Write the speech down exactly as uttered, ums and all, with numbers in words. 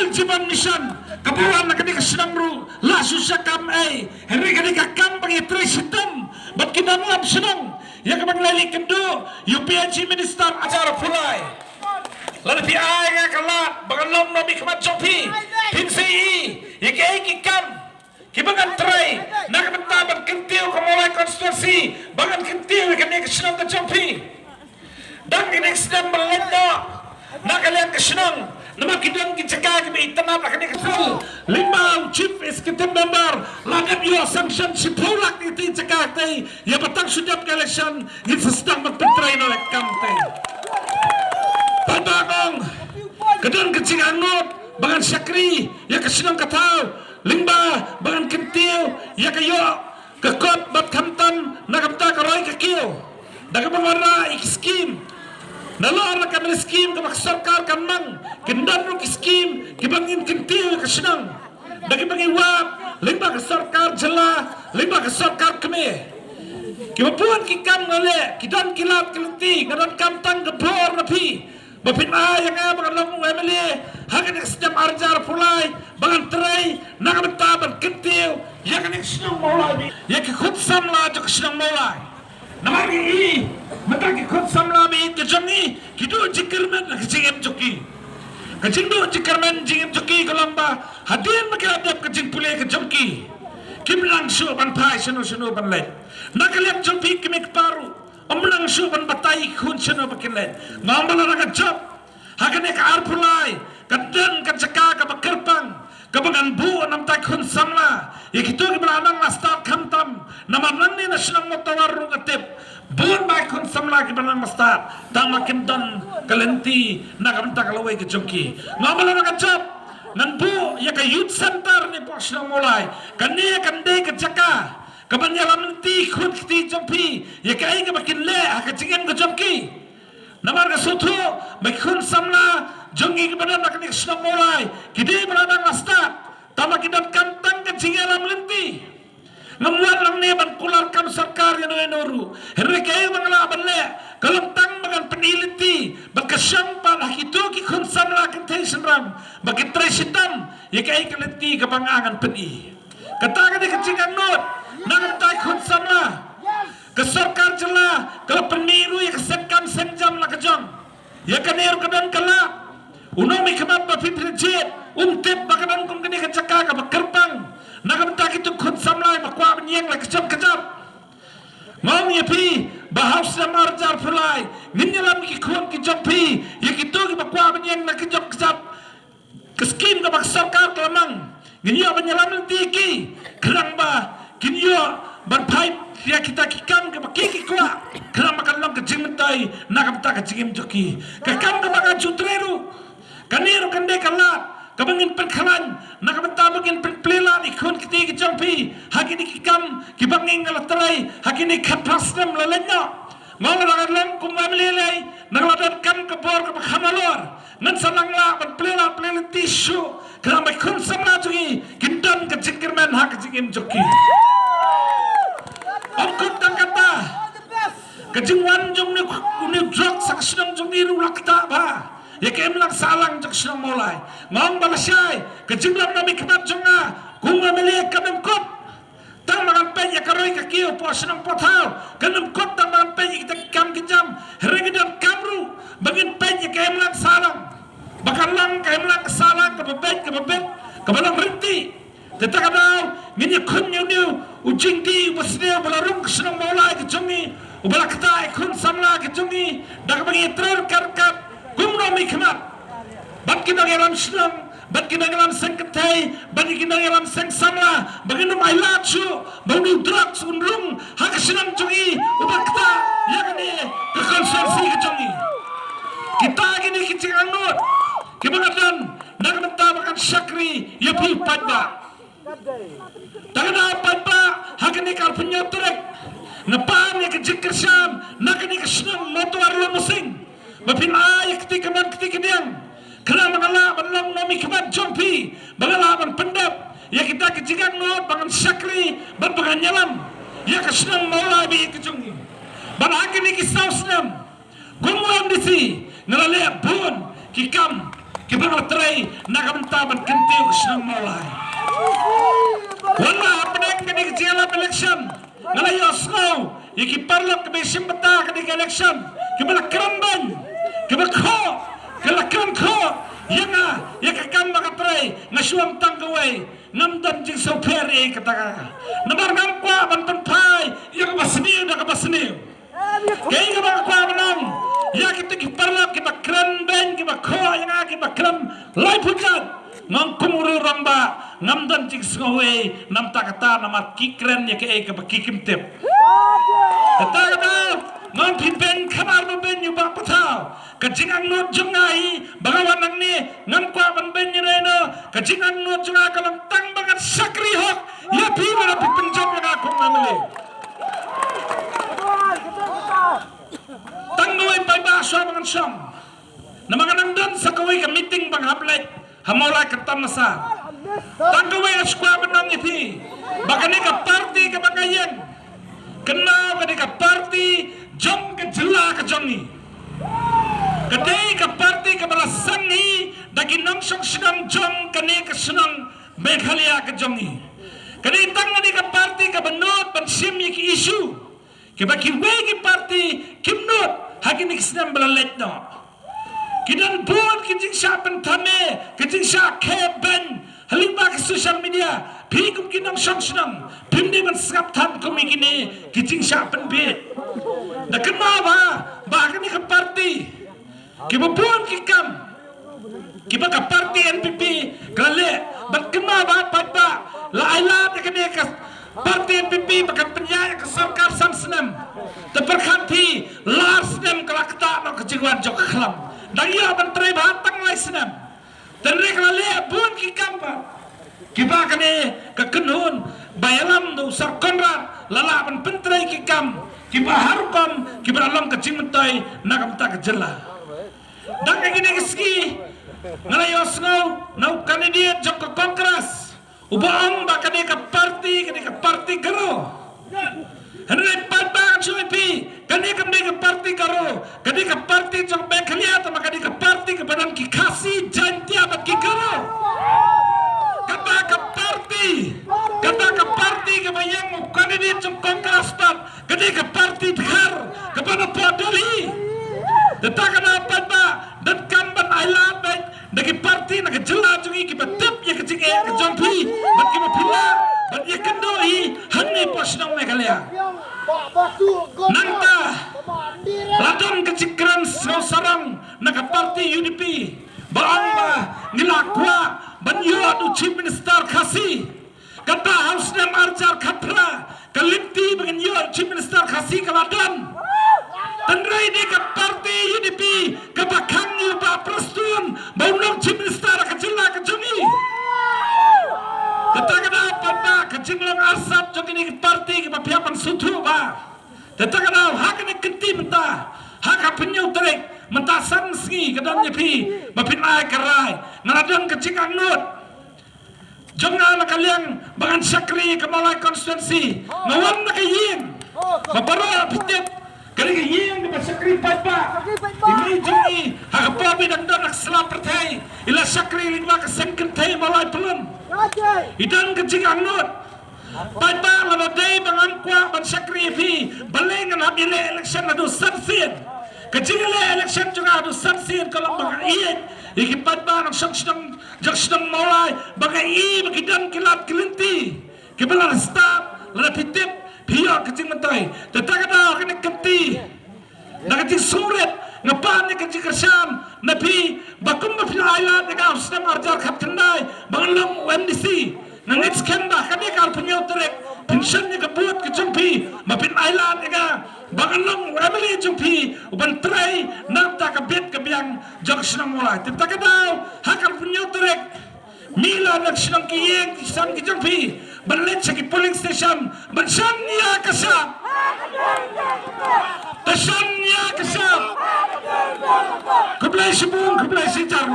Jal Jeevan Mission kaba wan na kane ka shnong ruh la shu shah kam ei. Hynrei kane ka kam ba ngi trei shitom bad ki nonglam shnong ïa kaba ngi la leh kynduh ïa u P N G Minister Arjun Pillai. Lada phi ai nga ka lad ba ngan long nongmihkhmat jong phi, phin sa ïohi ïa kiei ki kam kiba ngan trei na ka bynta ban kyntiew ka Mawlai constituency, ba ngan kyntiew ïa kane ka shnong ka jong phi. Dang kine ki snem ban leit noh na ka liang ka shnong, namar ki don ki jaka kiba itynnad ha kane ka shnong. Lyngba u Chief Executive Member la dep ïoh sanction shiphew lak ki jaka te, ïa ba tang shu dep ka election ngin sa sdang ban pyntrei noh ïa ka kam te. Paidbah, ong ka don ka jingangnud ba ngan shakri ïa ka shnong ka thaw lyngba ba ngan kyntiew ïa ka ïoh ka kot bad khamtam na ka bynta ka roi ka kiew. Da kaba ngan wanrah ïa ki skim, nalor na ka mynsiem kaba ka sorkar kan mang, kin don ruh ki skim kiba ngin kyntiew ïa ka shnong da kiba ngi wad lyngba ka sorkar jylla, lyngba ka sorkar kmie. Kiba bun ki kam nga leh, ki don ki lad ki lynti, nga donkam tang ka bor na phi ba phin ai ïa nga ba ngan long u M L A ha kane ka snem ar hajar arphew lai, ba ngan trei na ka bynta ban kyntiew ïa kane ka shnong Mawlai, ïa ki khun samla jong ka shnong Mawlai. Namar ngi i mynta ki khun samla ba ïeit ka jong ngi ki duh jingkyrmen ha ka jingim jong ki. Ka jingduh jingkyrmen jingim jong ki ka long ba hadien ba ki la dep ka jingpule ka jong ki, kim nang shuh ban phai shano shano ban leit. Na ka liang jong phi ki kmie kpa ruh, ym nang shuh ban batai ïa ki khun shano ba kin leit. Nga ong ba lada ka jop ha kane ka arphew lai, ka don ka jaka kaba kyrpang kaba ngan buh na ka bynta ki khun samla, ïa kito kiba la nang la stad khamtam. Namar nangne na shnong Mawtawar ruh nga tip bun ba ki khun samla kiba nang la stad, tang ba kim don ka lynti na ka bynta ka lawei ka jong ki. Nga ong ba lada ka jop, ngan buh ïa ka youth center ne poh shnong Mawlai. Kane kan dei ka jaka kaban ïalam lynti khun kti jong phi ïa kaei kaba kin leh ha ka jingim ka jong ki. Namar nga sngewthuh ba ki khun samla jong ngi kiba don ha kane ka shnong Mawlai ki dei ba la nang la stad, tang ba ki donkam tang ka jingïalam lynti. Ngam wan nangne ban kular kam sorkar ïano ïano ruh, hynrei kaei ba nga lah ban leh ka long tang ba ngan pyni lynti bad ka shong pat ha kito ki khun samla kynthei shynrang ba kin trei shitom ïa kaei ka lynti kaba nga ngan pyni. Kata ka dei ka jingangnud na ka bynta ki khun samla. Ka sorkar jylla ka la pynmih ruh ïa ka seng kam seng jam la ka jong. Ïa kane ruh ka don ka lad. U nongmihkhmat ba phi pynjied um tip ba ka don kum kane ka jaka kaba kyrpang na ka bynta kito ki khun samla ba kwah ban ïeng la ka jong ka jam. Nga ong ïa phi ba ha u snem ar hajar arphew lai ngin ïalam ki khun ki jong phi ïa kito kiba kwah ban ïeng la ka jong ka jam. Ka skim kaba ka sorkar ka la mang, ngin ïoh ban ïalam lynti ïa ki khnang ba kin ïoh ban peit ïa kita ki kam kiba ki ki kwah, khnang ba kan long ka jingmyntoi na ka bynta ka jingim jong ki. Ka kam kaba nga ju trei ruh, kane ruh kan dei ka lad kaba ngin pynkhlaiñ na ka bynta ba ngin pynplie lad ïa ki khun kti ki jong phi ha kine ki kam kiba ngi nga la trei ha kine khatphra snem la leit noh. Nga la dang long kum M L A lei, nga la donkam ka bor kaba kham halor. Ngan sa nang lah ban plie lad plie lynti shuh khnang ba ki khun samla jong ngi kin don ka jingkyrmen ha ka jingim jong ki. Ym kut tang kata, ka jingwan jong une, une u drok sha ka shnong jong ngi ruh la ktah bha ïa ka imlang sahlang jong ka shnong Mawlai. Nga ong ba lashai, ka jinglong nongmihkhmat jong nga kum u M L A kam nym kut tang ba ngan peit ïa ka roi ka kiew poh shnong poh thaw, kam nym kut tang ba ngan peit ïa kita ki kam ki jam. Hynrei ngi donkam ruh ba ngin peit ïa ka imlang sahlang, ba kan long ka imlang sahlang kaba beit kaba beit, kaba long rynti. Te ta ka daw ngin ïakhun ïa une u jingdih uba sniew uba la rung ka shnong Mawlai ka jong ngi, uba la ktah ïa ki khun samla ki jong ngi da kaba ngi ïatrei ryngkat ryngkat kum u nongmihkhmat. Bad ki nongïalam shnong, bad ki nongïalam seng kynthei, bad ki nongïalam seng samla, ba ngin ym ailad shuh ba une u drok un rung ha ka shnong jong ngi uba ktah ïa kane ka constituency ka jong ngi. Kita kine ki jingangnud kiba nga don na ka bynta ba ngan shakri ïa phi paidbah. Tang da paidbah, ha kane ka arphew hynñiew tarik nga pan ïa ka jingkyrshan na kane ka shnong Mawtawar Lawmusyng ba phin ai ïa ka kti kamon ka kti kadiang khnang ba nga lah ban long nongmihkhmat jong phi, ba nga lah ban pyndep ïa kita ki jingangnud ba ngan shakri bad ba ngan ïalam ïa ka shnong Mawlai ba ïeit ka jong ngi. Bad ha kine ki saw snem kum u M D C nga la leh bun ki kam kiba nga la trei na ka bynta ban kyntiew ka shnong Mawlai. Wat la hapdeng kane ka jingïalap election, nga la ïohsngew ïa ki paralok kiba shim bynta kane ka election, kiba la kren beiñ, kiba khoh, kiba la kren khoh ïa nga, ïa ka kam ba nga trei. Nga shu ong tang kawei, ngam don jingsngewpher ïa kata ka. Namar ngam kwah ban pynphai ïa kaba sniew da kaba sniew. Kaei kaba nga kwah ban ong ïa kita ki paralok kiba kren beiñ, kiba khoh ïa nga, kiba kren laiphew jait. Nga ong kum u rangbah ngam don jingsngewei na bynta kata, namar ki kren ïa kaei kaba ki kim tip. Kata ka daw nga ong phi beiñ kham ar ba beiñ ïa u Bah Pathaw. Ka jingangnud jong nga hi ba nga wan hangne, ngam kwah ban beiñ ïa ino. Ka jingangnud jong nga ka long tang ba ngan shakri hok ïa phi lada phi pynjop ïa nga kum M L A. Tang kawei paidbah, shuwa ba ngan shong, namar nga nang don sa kawei ka meeting ba nga hap leit ha Mawlai Kyrtamasa. Tang kawei nga shu kwah ban ong ïa phi ba kane ka party kaba nga ïeng, kynmaw, kane ka party jong ka jylla ka jong ngi. Ka dei ka party kaba la sangeh da ki nongshong shnong jong kane ka shnong Meghalaya ka jong ngi. Ka dei tang kane ka party kaba nud ban shim ïa ki issue kiba kiwei ki party kim nud ha kine ki snem ba la leit noh. Ki don bun ki jingshah pynthame, ki jingshah khie beiñ ha lyngba ki social media. Phi kum ki nongshong shnong phim dei ban sngap than kum ïa kine ki jingshah pynbiej. Da kynmaw ba, ba kane ka party, kiba bun ki kam kiba ka party N P P ka la leh, bad kynmaw ba paidbah, la ailad ïa kane ka party N P P ba kan pynïaid ïa ka sorkar san snem. Te pyrkhat phi, lar snem ka la ktah noh ka jingwan jong ka khlam. Dang ïoh ban trei bha tang lai snem. Te hynrei ka la leh bun ki kam pat kiba kane ka kynhun ba ïalam da u Sir Conrad la lah ban pyntrei ki kam kiba ha rukom kiba la long ka jingmyntoi na ka bynta ka jylla. Dang ha kine ki sngi nga la ïohsngew na u candidate jong ka Congress uba ong ba kane ka party, kane ka party Garo. Hynrei paidbah, ngan shu ong ïa phi, kane kam dei ka party Garo, kane ka party jong Meghalaya, tangba kane ka party kaba don ki Khasi, Jaiñtia bad ki Garo. Kata ka party, kata ka party kaba ïeng u candidate jong Congress pat, kane ka party Dkhar kaba na pdeng Delhi. Te kata ka daw paidbah, donkam ban ailad beit da ki party na ka jylla jong ngi kiba tip ïa ka jingeh ka jong phi bad kiba phi lah ban ïakynduh hi hangne hapoh shnong Meghalaya. Nangta la don ka jingkren sngewsarong na ka party U D P ba ong ba ngi la kwah ban ïoh u Chief Minister Khasi. Kata ha u snem ar hajar khatphra ka lynti ba ngin ïoh Chief Minister Khasi ka la don. Hynrei dei ka party U D P kaba khang ïa u Bah Prestone ba un long Chief Minister ka jylla ka jong ngi. Kata ka daw paidbah, ka jinglong arsap jong kine ki party kiba phi hap ban sngewthuh ba, kata ka daw ha kane ka kynti mynta, ha ka hynñiew tarik mynta, san sngi ka don ïa phi ba phin ai ka rai. Nga la don ka jingangnud jong nga na ka liang ba ngan shakri ka Mawlai constituency. Nga wan na ka ïing ba baroh phi tip, ka dei ka ïing kaba shakri paidbah. I mei jong ngi ha ka por ba i dang don ha ka sla pyrthei, i la shakri lyngba ka seng kynthei Mawlai Pyllun. I don ka jingangnud. Paidbah, lada dei ba ngam kwah ban shakri ïa phi, balei ngan hap ïaleh election haduh san sien? Ka jingïaleh election jong nga haduh san sien ka long ba nga ïeit ïa ki paidbah nongshong shnong jong shnong Mawlai, ba nga i ba ki don ki lad ki lynti kiba la stad, lada phi tip phi ïoh ka jingmyntoi. Te kata ka daw ha kane ka kynti, da ka jingsngewrit nga pan ïa ka jingkyrshan na phi ba kumba phi la ailad ïa nga ha u snem ar hajar khatkhyndai ba ngan long u M D C. Nga ngeit skhem ba kane ka arphew hynñiew tarik phin shon ïa ka vote ka jong phi ba phin ailad ïa nga ba ngan long u M L A jong phi uban trei na bynta ka bit ka biang jong ka shnong Mawlai. Te kata ka daw ha ka arphew hynñiew tarik, mih lad na ki shnong ki ïing ki sem ki jong phi ban leit sha ki polling station ban shon ïa ka shap. Te shon ïa ka shap. Khublei shibun, khublei shihajar.